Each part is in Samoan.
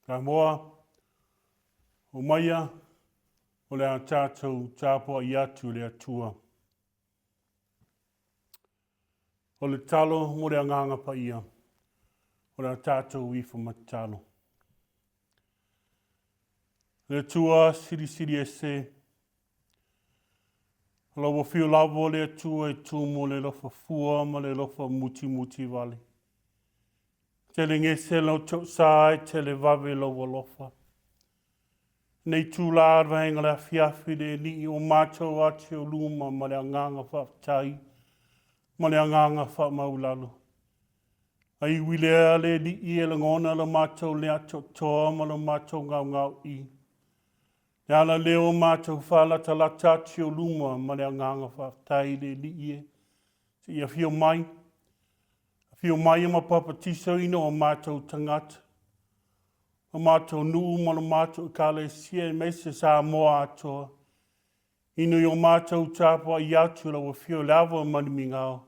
Samoa, omaia o le a tatou tapuai atu i le Atua. O le talo mo le Agaga Paia, o le a tatou ifo ma tatalo. Le Atua silisili ese, o lau afio lava le Atua e tumu le alofa fua ma le alofa mutimuti vale. Tele gese lau tausa e tele vave lou alofa. Nei tula le vaega le afiafi le Alii o matou atu o luma ma le agaga faafetai ma le agaga faamaulalo. A iwi lea le Alii e lagona lo matou le atoatoa ma lo matou gaogao'i. Le ala lea o matou faalatalata atu o luma ma le agaga faafetai le Alii e. Se i afio mai, afio mai e ma papatisoina o matou tagata. O matou nuu ma lo matou ekalesia aemaise Samoa atoa. Ina i o matou tapuai atu lau afio le ava ma le migao,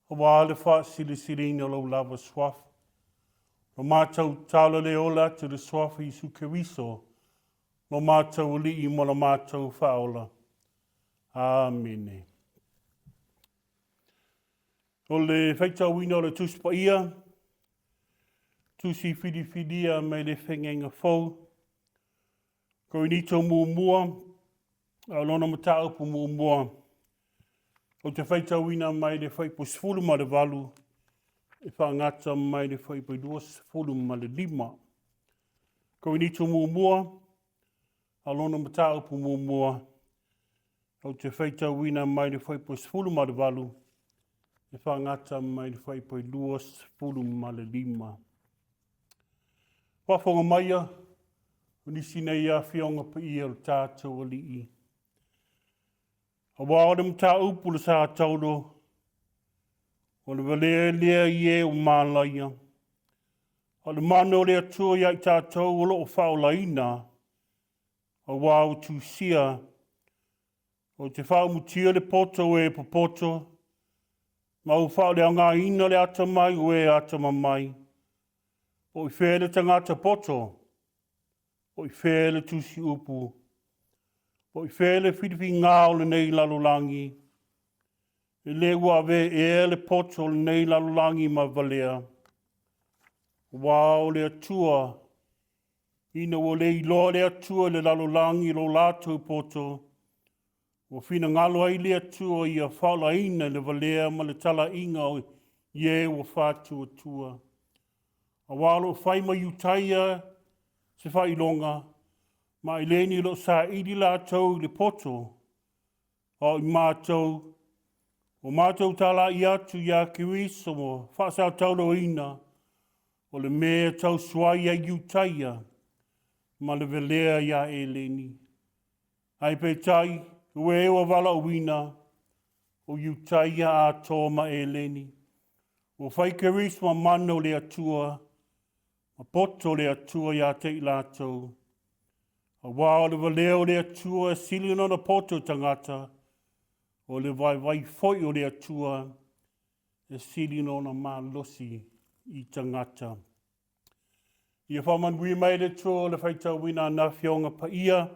aua le faasilisiliina o lou lava suafa. Lo matou talo le ola atu le suafa Iesu Keriso, lo matou Alii ma lo matou Faaola. Amene. O le faitauina o le Tusi Paia, Tusi filifilia mai le Feagaiga Fou, Korinito muamua, a o lona mataupu muamua, ou te faitauina mai le fuaiupu 18 e faagata mai le fuaiupu 25. Korinito muamua, a o lona mataupu muamua, ou te faitauina mai le fuaiupu 18 e faagata mai le fuaiupu 25. Faafofoga maia, o nisi nei afioga paia o le tatou Alii. Aua o le mataupu le sa taulo, o le valea lea i e ua malaia. O le mana o le Atua ia i tatou o lo o faaolaina, aua ua tusia, ou te faaumutia le poto o e popoto, ma ou faaoleaogaina le atamai o e atamamai. Po o i fea le tagata poto, po o i fea le tusi upu, po o i fea le filifiga o lenei lalolagi, e le ua avea ea le poto o lenei lalolagi ma valea, aua o le Atua ina ua le iloa le Atua i le lalolagi lo latou poto, ua finagalo ai le Atua ia faaolaina i le valea ma le talaiga o ie ua faatuatua. Aua o lo o fai ma Iutaia se faailoga, ma e le ni o lo o saili latou i le poto, a o i matou, ua matou talai atu iā Keriso ua faasataurauina, o le mea e tausuai ai Iutaia ma le velea iā Eleni. Ae peitai, o e ua valaauina, o Iutaia atoa ma Eleni, ua fai Keriso ma mana o le Atua, ma poto o le Atua iā te i latou. Aua o le valea o le Atua e sili ona poto i tagata, o le vaivai foi o le Atua e sili ona malosi i tagata. Ia faamanuia mai le Atua o le faitauina a na afioga paia,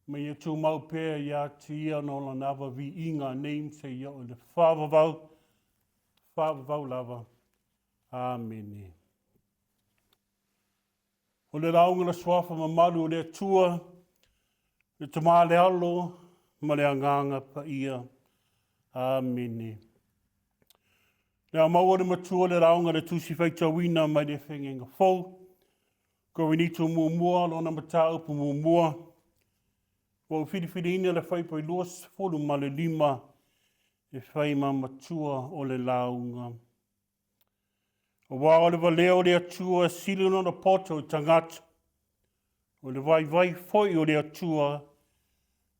ma ia tumau pea ia te ia no lana ava viiga nei ma seia o le faavavau, faavavau lava. Amene. O le lauga la suafa mamalu o le Atua, le Tama le Alo ma le Agaga Paia. Amene. Le a maua le matua le lauga le tusi faitauina mai le Feagaiga Fou, Korinito muamua, lona mataupu muamua, ua ou filifiliina le fuaiupu 25 e fai ma matua o le lauga. Aua o le valea o le Atua e sili lona poto i tagata, o le vaivai foi o le Atua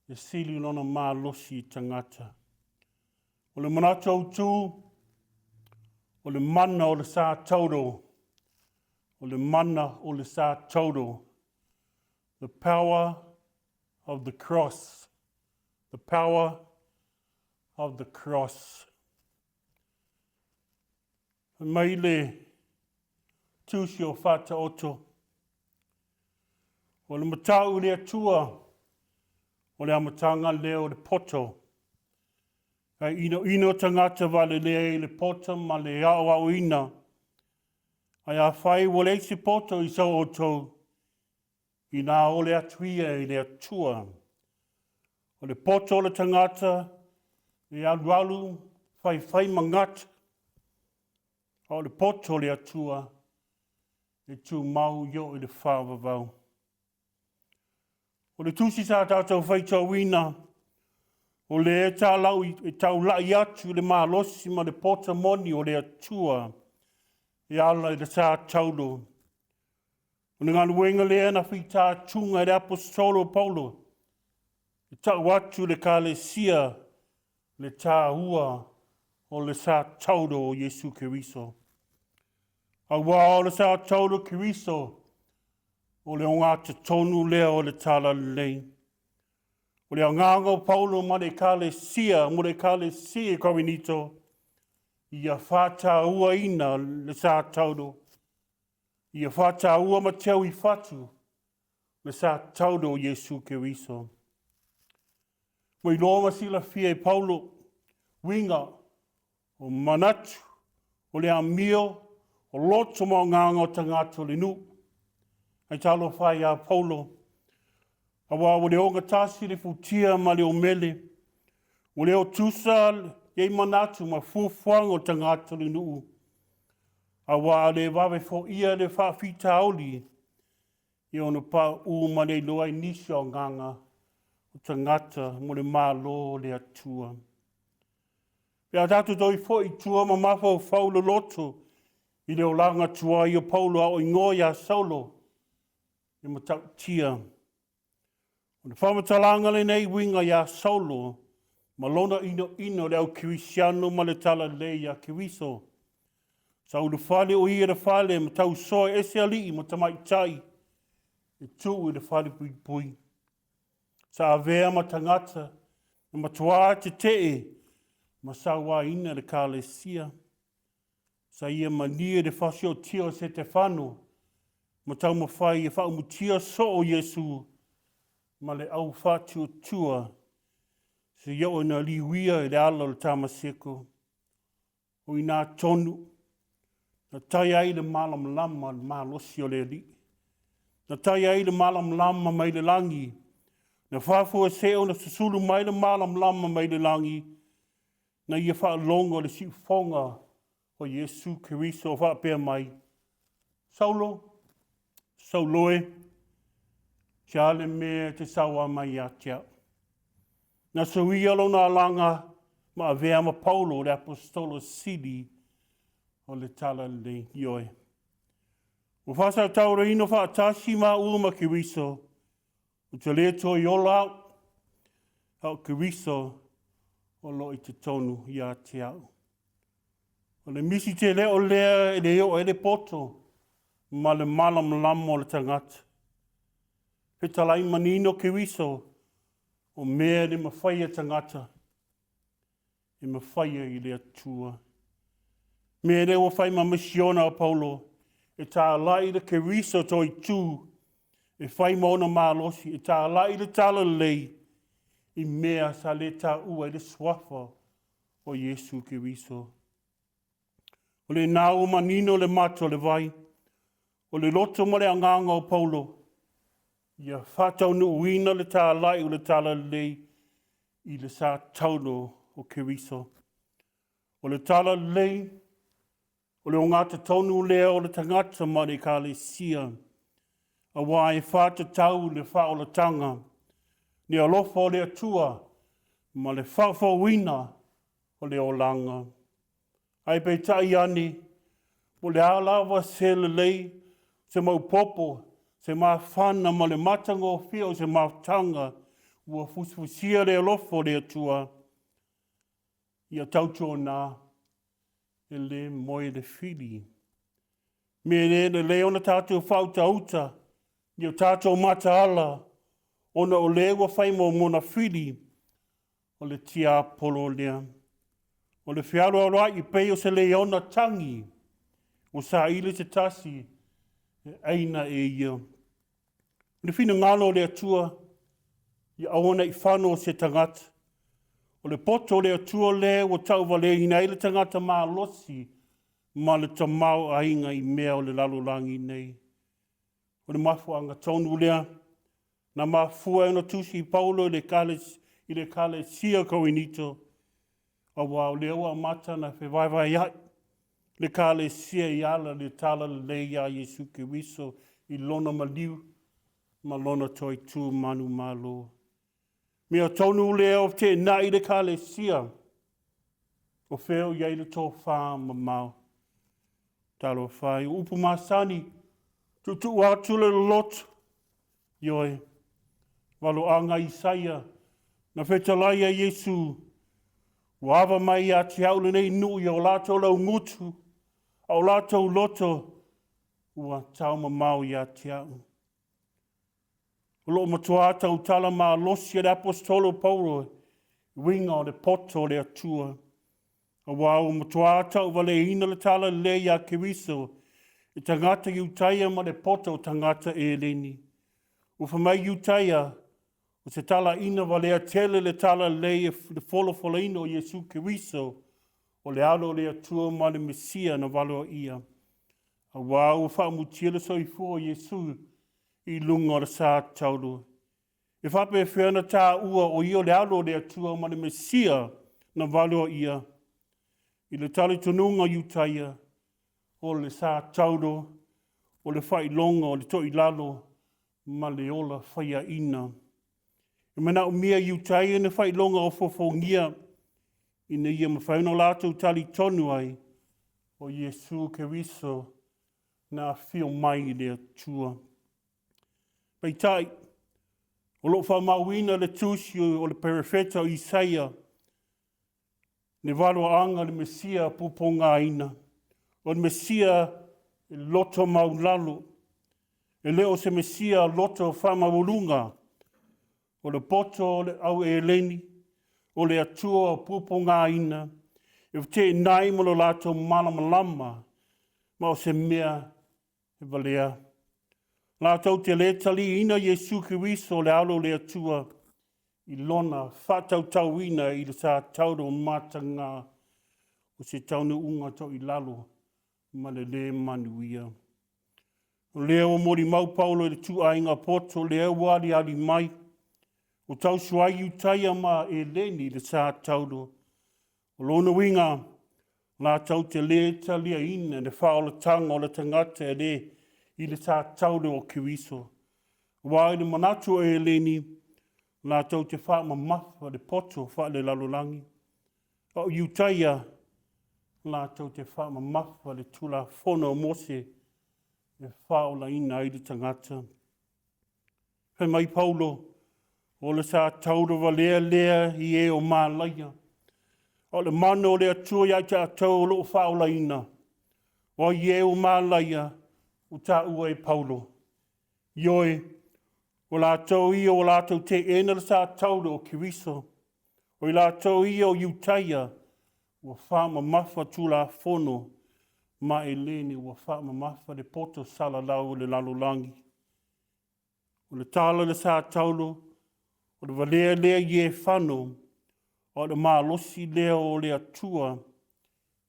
e sili lona malosi i tagata. O le manatu autu, o le mana o le sa tauro, o le mana o le sa tauro, the power of the cross, the power of the cross. Fai mai le tusi o Faataoto. O le matau i le Atua, o le amataga lea o le poto. Ae inoino tagata valelea i le poto ma le aoaoina. Ae afai ua leai se poto i so outou, inā ole atu ia i le Atua. O le poto o le tagata e alualu faifai magata, a o le poto o le Atua e tumau i oo i le faavavau. O le tusi sa tatou faitauina, o lea e talau, e taulai atu i le malosi ma le pota moni o le Atua e ala i le sa taulo. O le galuega lea na fitaituga e le Aposetolo o Paulo e tau atu i le Ekalesia le tāua o le sa taulo o Iesu Keriso. Aua o le sa taulo Keriso o le ogatotonu lea o le Talalelei. O le agaga o Paulo ma le Ekalesia, mo le Ekalesia i Korinito, ia fatāuaina le sa taulo, ia fatāua ma teu i fatu le sa taulo o Iesu Keriso. Ua iloa ma silafia e Paulo uiga o manatu, o le amio, o loto ma agaga o tagata o le nuu. Ae talofa ai ia Paulo, aua ua le ogatasi le futia ma le omele, ua le otusa nei manatu ma fuafuaga o tagata o le nuu, aua a le vave foia le faafitauli, e ono pauu ma le iloa ai nisi o agaga o tagata mo le Malo o le Atua. Pe a tatou toe foi i tua ma mafaufau loloto i le olaga tuai o Paulo a o igoa ia Saulo e matautia. O le faamatalaga lenei uiga ia Saulo ma lona inoino le au Kerisiano ma le talalelei ia Keriso. Sa ulufale o ia i le fale ma tausoa ese alii ma tamaitai e tuu i le fale puipui. Sa avea ma tagata na matuā tetee ma sauaina le Ekalesia. Sa ia malie i le fasiotia o Setefano ma taumafai e faaumutia soo Iesu ma le au faatuatua seia oo ina liuia i le ala o le Tamaseko. O i ina tonu na taia ai le malamalama le malosi o le Alii. Na taia ai le malamalama mai le lagi. Na faafuasei ona susulu mai le malamalama mai le lagi na ia faalogo le siufoga o Iesu Keriso o faapea mai, Saulo, Saulo e, se a le mea e te saua mai ia te au? Na suia lona alaga ma avea ma Paulo le aposetolo sili o le Talalelei. Ioe. Ua faasatauraina faatasi maua ma Keriso, ou te le toe ola au, a o Keriso o lo o i totonu ia te au. O le misi tele o lea e le oo ai le poto ma le malamalama o le tagata. Fetalai manino Keriso o mea e le mafai e tagata e mafai ai i le Atua. Mea lea ua fai ma misiona a Paulo e tālai le Keriso toitū e fai ma ona malosi e tālai le talalelei i mea sa le taua ai le suafa o Iesu Keriso. O lena ua manino le mata o le vai, o le loto ma le agaga o Paulo, ia faataunuuina le tālai o le talalelei i le sa taulo o Keriso. O le talalelei, o le ogatotonu lea o le tagata ma le Ekalesia, aua e faatatau le faaolataga, le alofa o le Atua ma le faafouina o le olaga. Ae peitai ane, po o le a lava se lelei, se maopoopo, se mafana ma le matagofie o se mafutaga ua fusifusia le alofa o le Atua, ia tautuana e le moe le fili. Me le lelei ona tatou faautauta i o tatou mataala ona o le ua fai mo mona fili o le tiapolo lea. O le fealoaloai e pei o se leiona tagi ua saili se tasi e aina e ia. O le finagalo o le Atua, ia aua ne i fano se tagata. O le poto o le Atua lea ua tauvaleina ai le tagata malosi ma le tamaoaiga i mea o le lalolagi nei. O le mafuaaga tonu lea na mafua ai ona tusi Paulo i le Ekalesia o Korinito, aua o lea ua amata ona fevaevaea'i le Ekalesia i ala le talalelei iā Iesu Keriso i lona maliu ma lona toe tu manumalo. Mea tonu lea o feteenai le Ekalesia, o fea o i ai le tofa mamao. Talofa e, o upu masani, tuutuu atu le loloto. Ioe, valoaga Isaia, na fetalai ai Iesu, ua ava mai ia te au lenei nuu i o latou laugutu, a o latou loto ua taumamao ia te au. O lo o matuā tautala malosi e le Aposetolo Paulo i uiga o le poto o le Atua, aua ua matuā tauvaleina le talalelei iā Keriso e tagata Iutaia ma le poto o tagata Eleni. Ua fai mai Iutaia, o se talaiina valea tele le talalelei e le folafolaina o Iesu Keriso, o le Alo o le Atua ma le Mesia na valoaia. Aua ua faamutia le soifua o Iesu i luga o le sa taulu. E faapefea ona taua o ia o le Alo o le Atua ma le Mesia na valoaia? I le talitonuga o Iutaia, o le sa taulu, o le faailoga o le toilalo ma le ola faiaina. E manaomia e Iutaia ni faailoga ofoofogia ina ia mafai ona latou talitonu ai o Iesu Keriso na afio mai i le Atua. Peitai, o lo o faamauina le tusi o le perofeta o Isaia, le valoaaga o le Mesia pupogaina, o le Mesia e loto maulalo, e le o se Mesia loto faamaualuga, o le poto o le au Eleni, o le Atua pupogaina, e feteenai ma lo latou malamalama, ma o se mea e valea. Latou te le taliina Iesu Keriso le Alo o le Atua i lona faatautauina i le sa tauro mataga o se taunuuga toilalo ma le le manuia. O lea ua molimau Paulo i le ituaiga poto lea ua aliali mai, ua tausu ai Iutaia ma Eleni i le sa tauro. O lona uiga, latou te le taliaina le faaolataga o le tagata e le i le sa tauro o Keriso. Aua i le manatu o Eleni, latou te faamamafa le poto faalelalolagi, a o Iutaia, latou te faamamafa le Tulafono o Mose e faaolaina ai le tagata. Fai mai Paulo, o le sa taulavalea lea i e o malaia, a o le mana o le Atua ia i tatou o lo o faaolaina. O ai e o malaia ua taua e Paulo? Ioe, o latou ia ua latou teena le sa taula o Keriso. O i latou ia o Iutaia ua faamamafa Tulafono ma Eleni ua faamamafa le poto salalau o le lalolagi. O le tala i le sa taulu, o le valea lea i e fano, a o le malosi lea o le Atua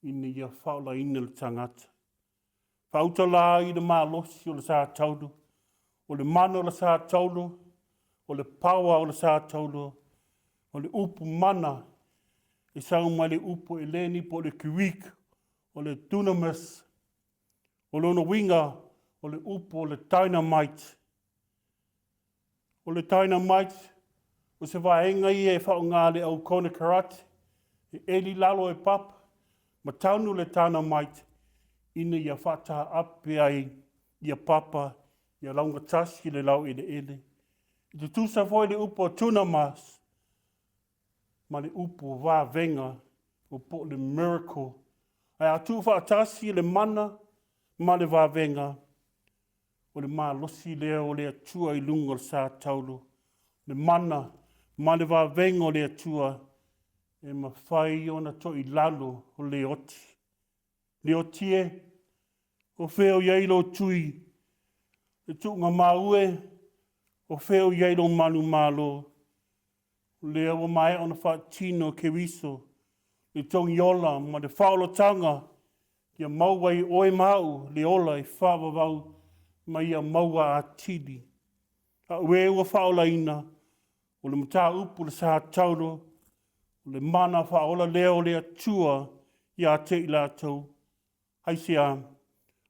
ina ia faaolaina le tagata. Faauta la i le malosi o le sa taulu, o le mana o le sa taulu, o le power o le sa taulu, o le upu mana e sau mai le upu Eleni po o le Greek, o le dunamis. O lona uiga, o le upu o le dynamite. O le dynamite, o se vaega ia e faaaoga le au konekarate, e eli lalo e papa, ma tanu le dynamite ina ia faataape ai ia papa ia laugatasi le laueleele. E tutusa foi le upu a dunamis ma le upu vavega o po o le miracle. Ae a tuufaatasi le mana ma le vavega, o le malosi lea o le Atua i luga o le sa taulu. Le mana ma le vavega o le Atua e mafai ona toilalo o leoti. Leoti e, o fea o i ai lou tui? Le tuuga maue. O fea o i ai lou manumalo? O lea ua maea ona faatino e Keriso le togiola ma le faaolataga ia maua ai oe ma au le ola e faavavau ma ia maua atili. A o e ua faaolaina, o le mataupu le sa taulo, o le mana faaola lea o le Atua ia te i latou. Aisea?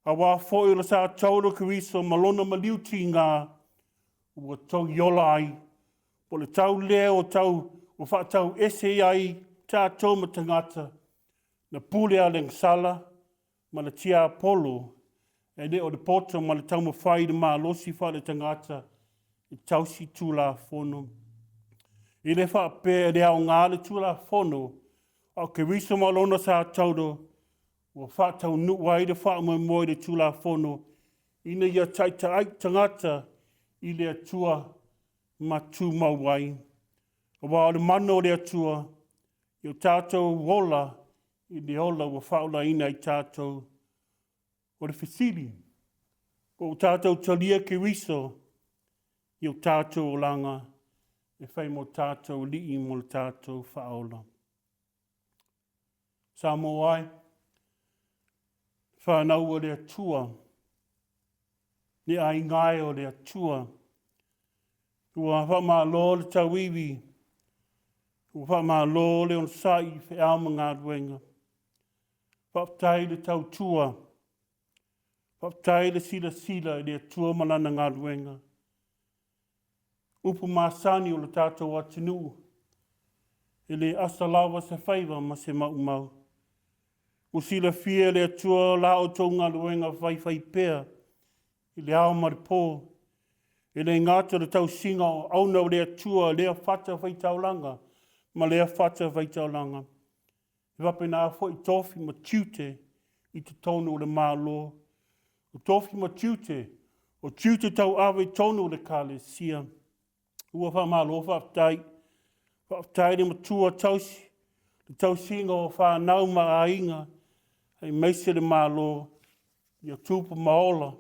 Aua foi o le sa taulo Keriso ma lona maliu tiga ua togiola ai, po o le tau lea o tau ua faatau ese ai tatou ma tagata na pule a le gasala ma le tiapolo, e le o le poto ma le taumafai i le malosi faaletagata e tausi Tulafono. E le faapea e le aoga le Tulafono, a o Keriso ma lona sa taulo ua faataunuu ai le faamoemoe i le Tulafono ina ia taitaai tagata i le Atua ma tumau ai. Aua o le mana o le Atua i o tatou ola i le ola ua faaolaina ai tatou. O le fesili, po ua tatou talia Keriso i o tatou olaga e fai mo tatou alii mo le tatou faaola. Samoa e, whanau o le Atua, le aiga e o le Atua, ua faamalo le tauivi, ua faamalo le onosai i feau ma galuega. Faafetai le tautua, faafetai le silasila i le Atua ma lana galuega. Upu masani o le tatou atunuu, e le asa lava se faiva ma se maumau. Ua silafia e le Atua la outou galuega faifaipea i le ao ma le po, e le gata le tausiga o auauna o le Atua lea fata faitaulaga ma lea fata faitaulaga. E faapena foi tofi ma tiute i totonu o le Malo. O tofi ma tiute, o tiute tauave i totonu o le Ekalesia. Ua faamalo faafetai. Faafetai le matua tausi, le tausiga o fanau ma aiga, aemaise le Malo, ia tupu ma ola.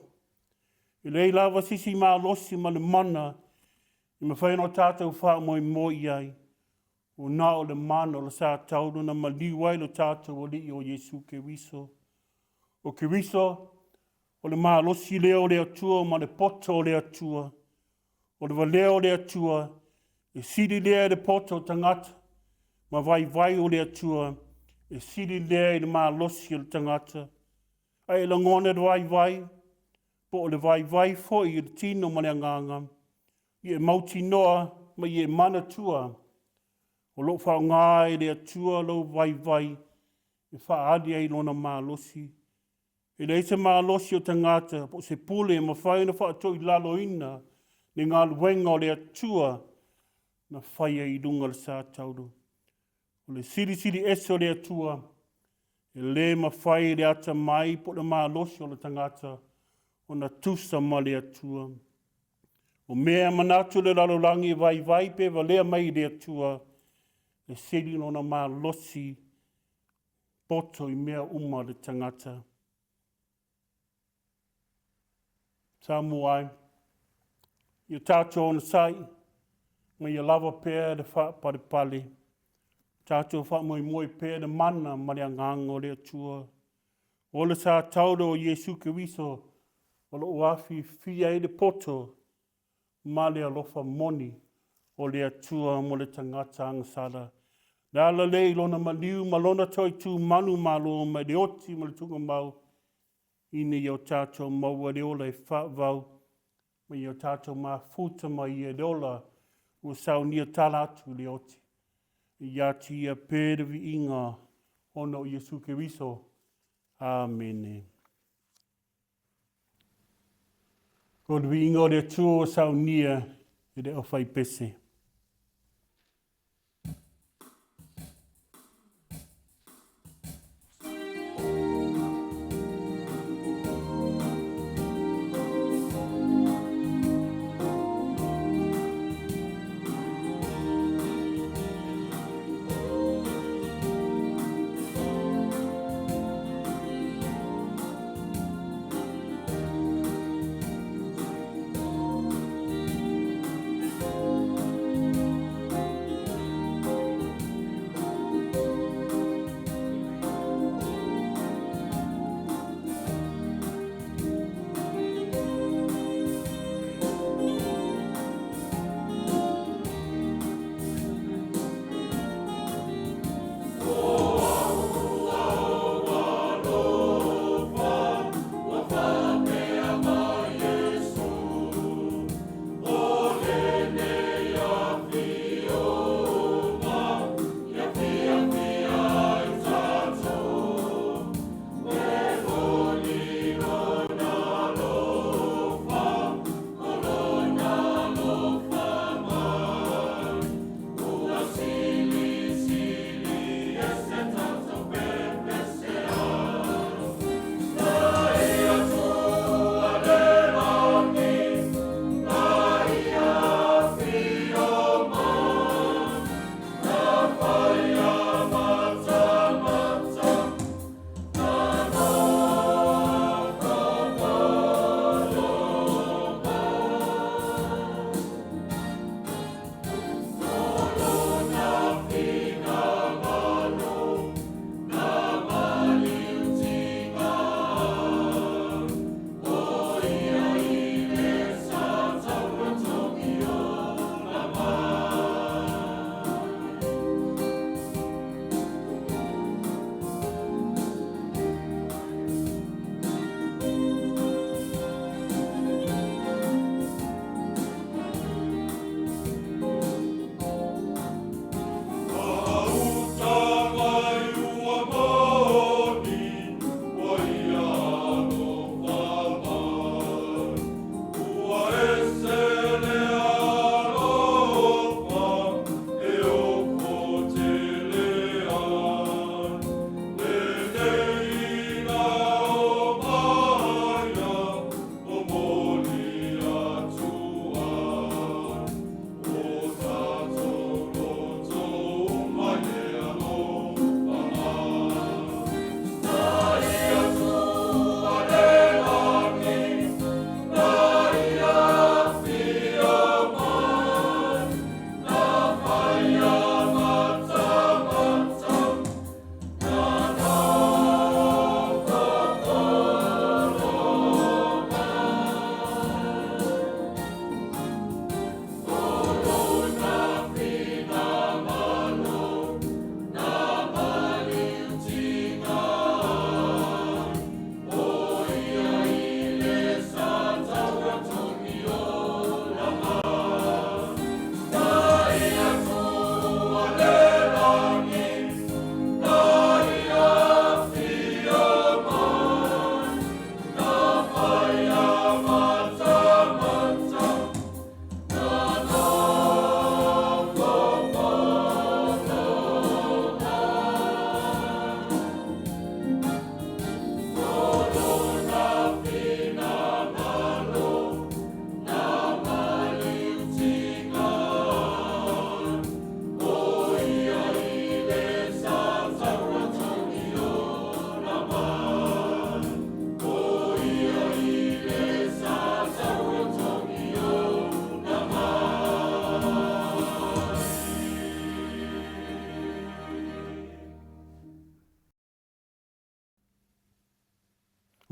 E leai lava se isi malosi ma le mana e mafai ona tatou faamoemoe i ai, ua na o le mana o le sa taulu na maliu ai lo tatou Alii o Iesu Keriso. O Keriso, o le malosi lea o le Atua ma le poto o le Atua. O le valea o le Atua, e sili lea i le poto o tagata, ma vaivai o le Atua, e sili lea i le malosi o le tagata. A e lagona le vaivai, po o le vaivai foi i le tino ma le agaga, ia e mautinoa ma ia e manatua, o lo o faaaoga e le Atua lou vaivai e faaali ai lona malosi. E leai se malosi o tagata po o se pule e mafai ona faatoilaloina le galuega o le Atua na faia i luga o le sa taulu. O le silisili ese o le Atua, e le mafai le atamai po o le malosi o le tagata ona tusa ma le Atua. O mea manatu le lalolagi e vaivai pe valea mai i le Atua, e sili lona malosi poto i mea uma le tagata. Samoa ai, ia tatou onosai, ma ia lava pea le faapalepale. Tatou faamoemoe pea le mana ma le agaga o le Atua. O le sa taula o Iesu Keriso o lo o afiafia ai le poto ma le alofa moni o le Atua mo le tagata agasala. Le ala lea i lona maliu ma lona toe tu manumalo mai le oti ma le tuugamau, ina ia o tatou maua le ola e faavavau, ma ia o tatou mafuta mai ia le ola ua saunia tala atu i le oti. Ia te ia pea le viiga ona o Iesu Keriso. Amene. O le viiga o le Atua ua saunia e le aufaipese.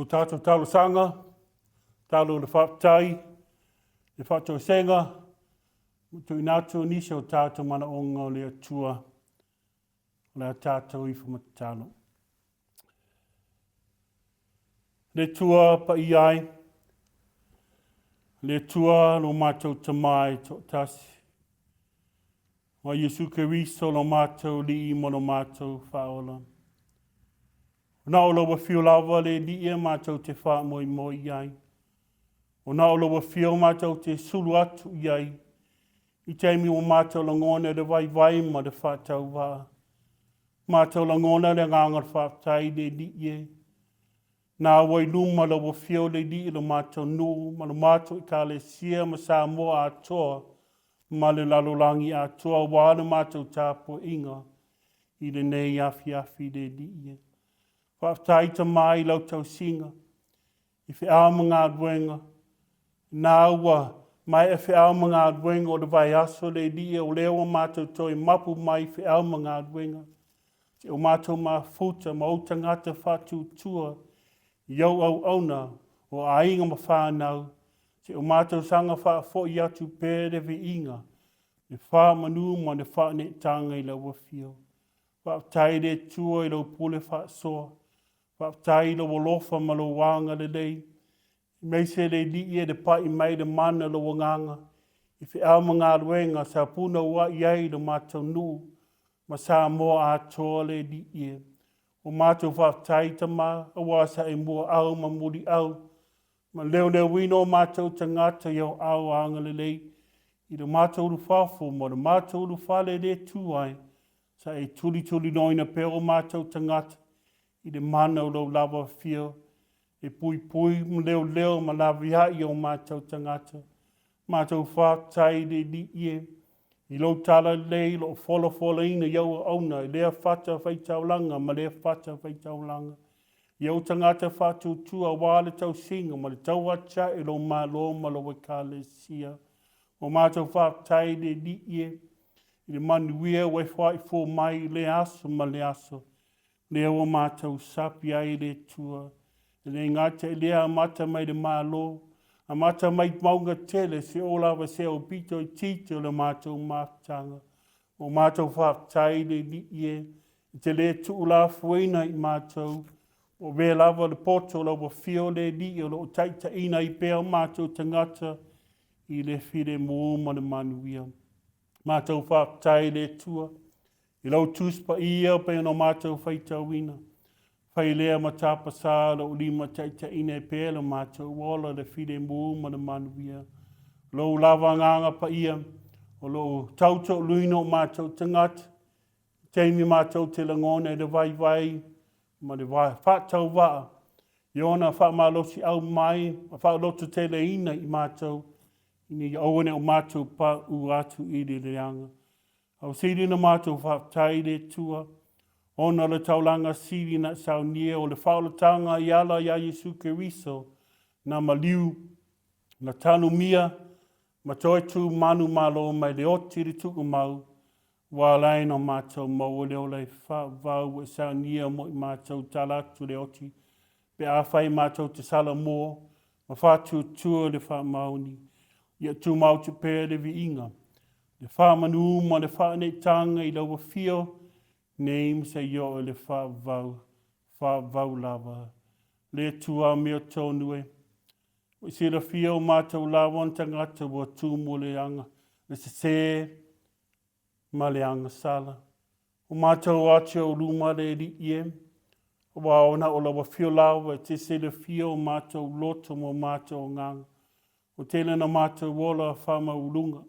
O tātou talosaga, talo le faafetai, le faatoesega, ma tuuina atu nisi o tātou manaoga o le Atua, o le a tātou ifo ma tatalo. Le Atua paia ai, le Atua lo mātou Tama e toatasi, ma Iesu Keriso lo mātou Alii ma lo mātou Faaola. Na o lau afio lava le Alii e mātou te faamoemoe i ai. O na o lau afio mātou te sulu atu i ai, i taimi ua mātou lagona le vaivai ma le faatauvaa. Mātou lagona le agaga o le faafetai i le Alii e. Nā ua i luma lau afio le Alii i lo mātou nuu ma lo mātou Ekalesia ma Samoa atoa ma le lalolagi atoa aua le mātou tapuaiga i lenei afiafi le Alii e. Faafetai Tama i lau tausiga, i feau ma galuega. Nā ua maea feau ma galuega o le vaiaso le Alii o lea ua mātou toe mapu mai feau ma galuega. Te o mātou mafuta ma ou tagata faatutua i ou auauna o aiga ma whānau, te o mātou saga faafoi atu pea le viiga, le whamanu ma le whaanetanga i lau afio. Faafetai i le Atua i lau pule faasoa. Faafetai i lou alofa ma lou agalelei. Aemaise le Alii e le pai mai le mana o lou agaga i feau ma galuega sa punouai ai lo matou nuu ma Samoa atoa le Alii e. O matou faafetai Tama aua sa e muaau ma muliau ma leoleoina o matou tagata i au ao agalelei i lo matou ulufafo ma lo matou ulufale le tu ai sa e tulituliloina pea o matou tagata i le mana o lou lava afio e puipui ma leoleo ma laveai o matou tagata. Matou faafetai i le Alii e, i lou talalelei o lo o folafolaina i au auauna i lea fata faitaulaga ma lea fata faitaulaga. I ou tagata faatuatua aua le tausiga ma le tauatiae i lou Malo ma lou Ekalesia. Ua matou faafetai i le Alii e, i le manuia ua e foaifua mai i lea aso ma lea aso. Lea ua matou sapi ai i le Atua. E le gata i lea amata mai le Malo, amata mai mauga tele se o lava se aupito itiiti o le matou mafutaga. Ua matou faafetai i le Alii e, e te le tuulafoaina i matou. Ua avea lava le poto o lau afio le Alii o lo o taitaiina ai pea o matou tagata i le filemu ma le manuia. Matou faafetai i le Atua i lau Tusi Paia pei ona matou faitauina. Fai lea ma tapasā lou lima taitaiina e pea lo matou ola le filemu ma le manuia. Lou lava agaga paia o loo tautoaluina o matou tagata i taimi matou te lagona i le vaivai ma le faatauvaa i ona faamalosiau mai ma faalototeleina i matou ina ia aua ne i o matou pauu atu i le leaga. Au sili na matou faafetai i le Atua, ona o le taulaga sili na saunia o le faaolataga i ala iā Iesu Keriso, na maliu, na tanumia, ma toe tu manumalo mai le oti i le tuumau, ua ala ai ona matou maua le ola e faavavau ua e saunia mo i matou tala atu le oti, pe afai matou te salamua ma faatuatua i le faamaoni, ia tumau pea le viiga, le faamanu ma le faaneetaga i lau afio nei ma seia oo i le faavavau, faavavau lava. Le Atua amiotonu e, ua e silafia o matou lava o ni tagata ua tumu le aga, le sesē ma le agasala. O matou ati o luma le Alii e, aua ona o lau afio lava e te silafia o matou loto ma o matou agaga. Ua tele na matou ola faamauuluga,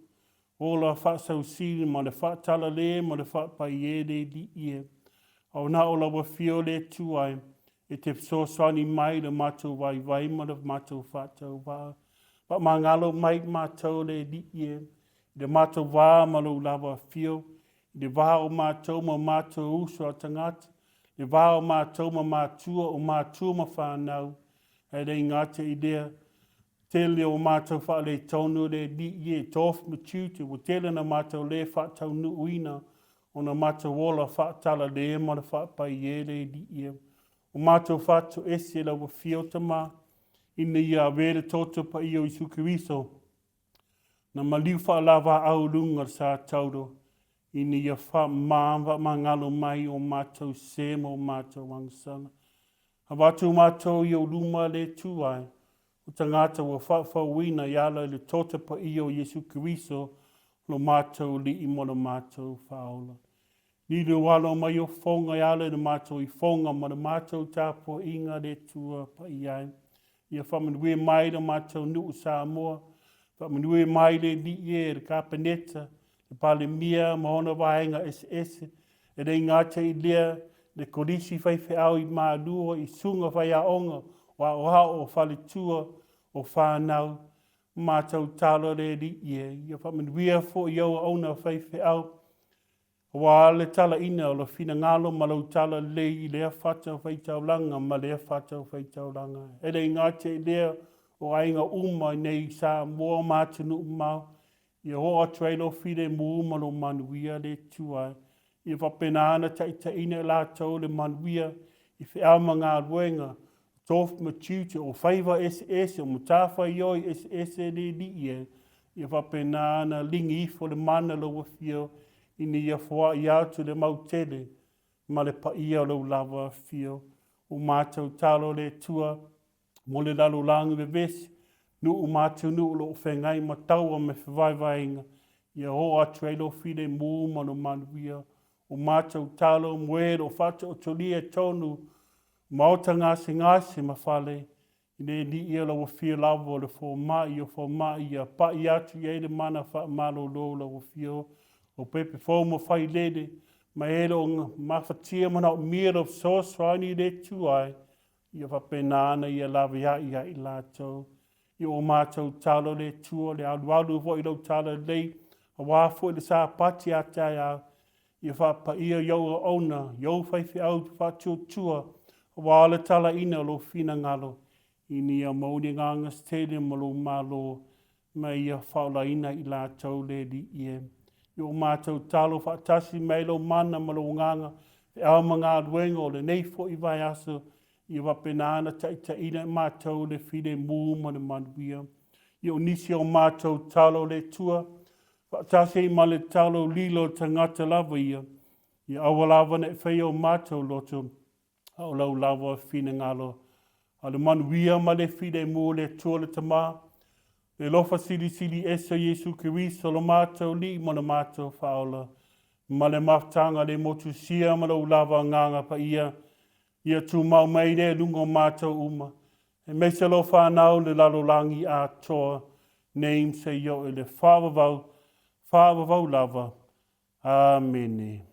ola faasausili ma le faatalale ma le faapaiē le Alii e. A o na o lau afio le Atua e, e te fesoasoani mai i le matou vaivai ma le matou faatauvaa. Faamagalo mai i matou le Alii e, i le matou va ma lou lava afio, i le va o matou ma matou uso a tagata, le va o matou ma matua, o matua ma fanau, ae le gata i lea, tele o matou faaletonu le Alii e, tofi ma tiute, ua tele na matou le faataunuuina ona matou ola faatalale ma le faapaiē le Alii e. O matou faatoese i lau Afio Tama, ina ia avea le toto paia o Iesu Keriso, na maliu faalavaau i luga o le sa tauro, ina ia faamama ma faamagalo mai o matou se ma o matou agasala. Avatu matou i ou luma le tu ai, o tagata ua faafouina i ala i le toto paia o Iesu Keriso, lo matou Alii ma lo matou Faaola. Lilo alo mai o foga e ala i le matou ifoga ma le matou tapuaiga le Atua paia ai. Ia faamanuia mai le matou nuu Samoa, faamanuia mai le Alii e, le Kapeneta, le Palemia ma ona vaega eseese, e le gata i lea, le Kolisi Faifeau i Malua, i susuga faiaoga, o aoao, o faletua, o fanau, matou talo le Alii e. Ia faamanuia foi i au auauna faifeau, Aua le talaina o lou finagalo ma lou talalelei i lea fatafaitaulaga ma lea fatafaitaulaga. E le gata i lea, o aiga uma i nei i Samoa ma atunuu mamao, ia oo atu ai lou filemu ma lou manuia le Atua e. Ia faapena ona taitaiina i latou le manuia i feau ma galuega, tofi ma tiute, o faiva eseese, o matafaioi eseese le Alii e. Ia faapena ona ligi ifo le mana o lou afio ina ia foai atu le mautele ma le paia o lou lava afio. Ua matou talo le Atua mo le lalolagi vevesi, nuu ma atunuu o lo o feagai ma taua ma fevaevaega, ia oo atu ai lou filemu ma lou manuia. Ua matou talo mo e o lo o faataotolia tonu maota gasegase ma fale, I le Alii o lau Afio lava o le fomai o fomai ia pai atu i ai le mana faamalolo o lau Afio o pepe fou ma failele ma e lo o mafatia manaomia lou fesoasoani i le Atua e ia faapena ana ia laveai ia i latou. I o matou talo le Atua le alualu foi i lou talalelei aua foi le Sapati a taeao Ia faapaia i ou auauna, i ou faifeau faatuatua, aua le talaina o lou finagalo, ina ia maua ni agaga se tele ma lou Malo, ma ia faaolaina i latou le Alii e. I o matou talo faatasi mai lou mana ma lou agaga, feau ma galuega o lenei foi vaiaso, ia faapena ona taitaiina i matou le filemu ma le manuia. I o nisi o matou talo le Atua, Faatasi ai ma le talo lilo o le tagata lava ia, ia aua lava ne i faia o matou loto, a o lau lava finagalo. A o le manuia ma le filemu o le Atua le Tama, le alofa silisili ese o Iesu Keriso lo matou Alii ma lo matou Faaola, ma le mafutaga le motusia ma lou lava Agaga Paia, ia tumau mai lea i luga o matou uma, aemaise lou fanau le lalolagi atoa, nei ma seia oo i le faavavau, faavavau lava. Amene.